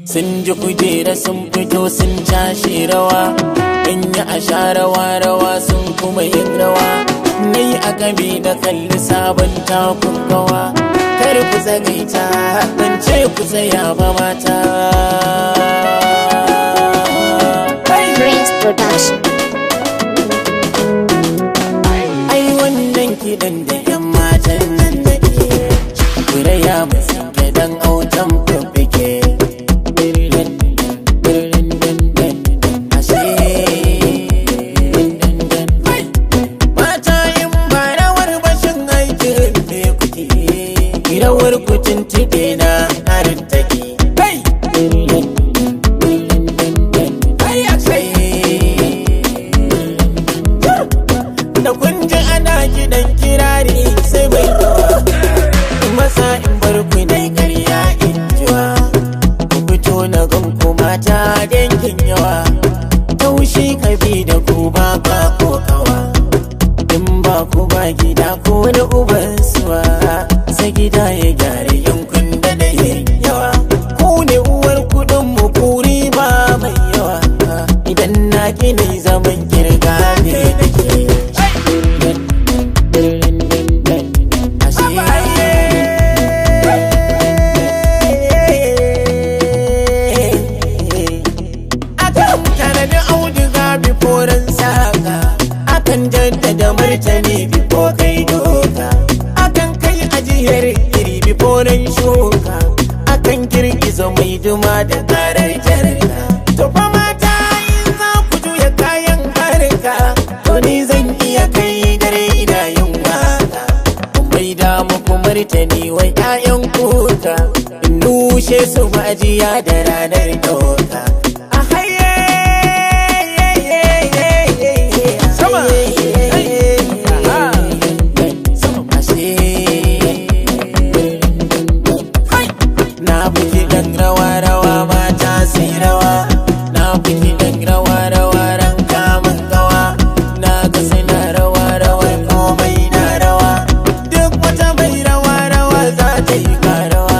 Sun ji kujera sun fito sun cashe rawa. In yi a sha rawa rawa sun kuma yin rawa. Nai a gabi na kalli sabon takun gawa. Kar ku tsagaita, ban ce ku tsaya ba mata. Hey! Prince Production. Ai wannan kiɗan da 'yan matan nan nake kuraya musu kiɗan autan fiffike. Ashe. Mata in ba rawar bashin aikin me kuke, rawar ku tuntuɓe na harin take. Hey! Da kun ji ana kiɗan kirari sai bai gawa masa in bar ku dai karya in jiwa. Ku fito na gan ku mata dangin yawa, taushi kabi da ku ba ba ko kawa. In ba ku ba gida ko wani uban suwa, sai gida ya gyara yankun da da yawa. Ku ne uwar kudin mu kuri ba mai yawa. Idan na gina zaman kirga ne nake. Akan tanadi auduga biforan saka, akan jaddada martani bifo kai doka, akan kai ajiyar iri biforan shuka, akan girgiza mai duma da karar jarka. To fa mata in za ku juya kayan harka, to ni zan iya kai dare ina yin waka. Mai da muku martani wai 'ya'yan kuka, in nushe su ajiya da ranar doka. A haye. Sama. Aha. Ashe. Na fi kiɗan rawa-rawa mata sai rawa. Na fi kiɗan rawa-rawa ran kamun gawa. Na ga suna rawa-rawa komai na rawa. Duk wata mai rawa-rawa za ta yi karawa.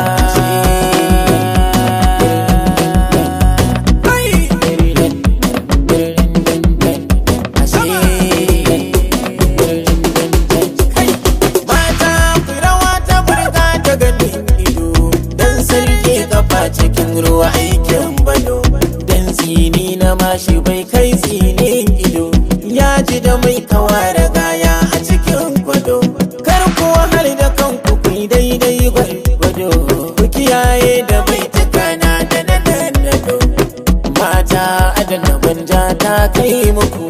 Mata ku rawa ta burga ta ganin ido, dan sarki kafa cikin ruwa aikin bado. Dan tsini na mashi bai kai tsinin ido, ya ji da mai kawa da gaya a cikin kwado. Kar ku wahal da kanku ku yi daidai gwargwado, ku kiyaye da bai tukana da na nado. Mata adana banja ta kai muku.